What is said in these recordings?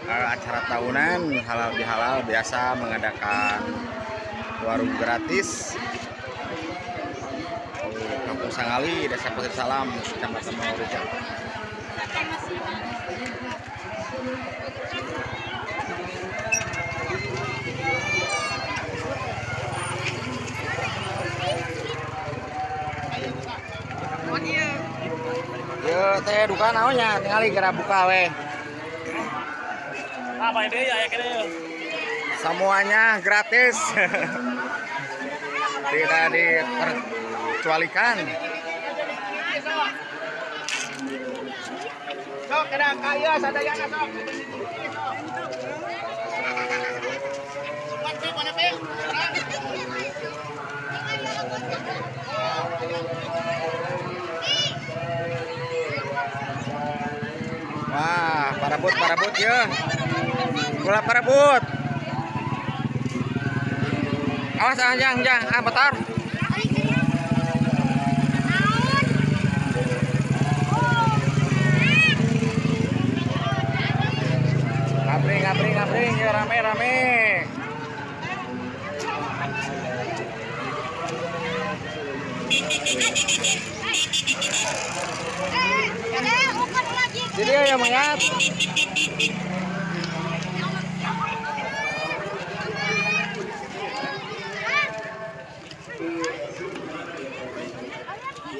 Acara tahunan halal bihalal biasa mengadakan warung gratis di Kampung Sangali, Desa Pasir Salam, Kecamatan Mangunreja. Yo teh duka naonnya tingali gara buka we. Apa ini ya kene. Semuanya gratis. Tidak diperkecualikan. Sok kena kaya sadayana sok. Wah, parabut ya. Bola parabut. Awas ah, jang, ah motor. Ngabring, ya rame. Jadi ya mayat.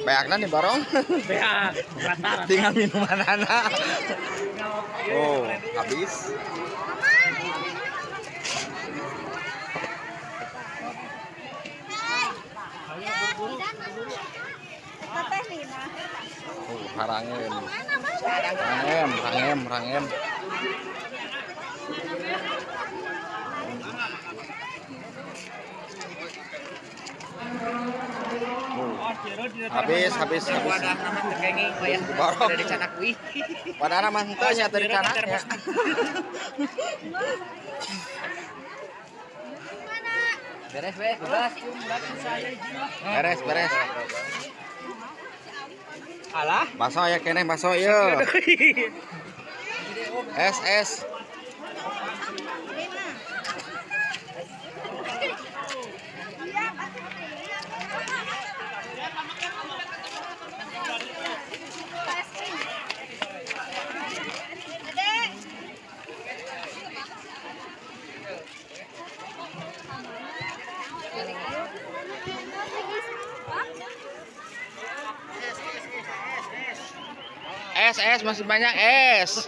Beakna nih barong. Beak, tinggal minuman anak. Oh, habis. Oh, harangem. Rangem. Habis. Borong. Wadahna mah henteu nya teu dicanak ya. Beres we, bebas. Beres. Alah, bakso ya keneh bakso ieu. Es. Es masih banyak es.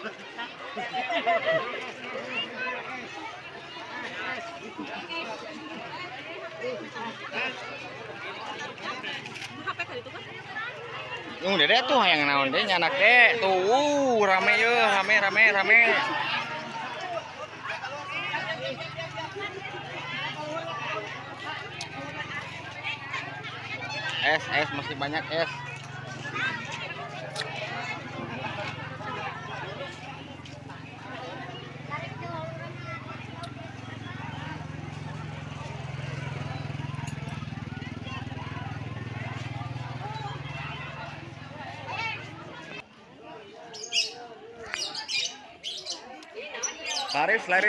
Dede tuh yang naon deh nyanak deh tuh rame ye rame. Es masih banyak es. Laris.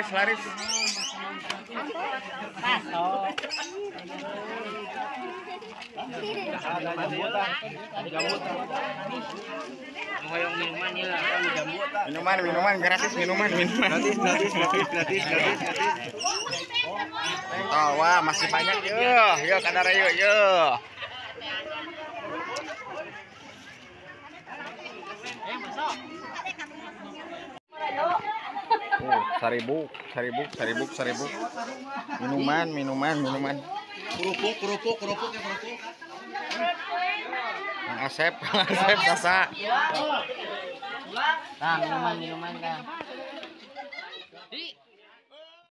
Minuman gratis, minuman. Gratis. Oh, wah, masih banyak yuk. Yuk kadara yuk. Oh, saribuk. Minuman. Kerupuk ya, kerupuk. Kang Asep, sasa. Nah, minuman, Kang.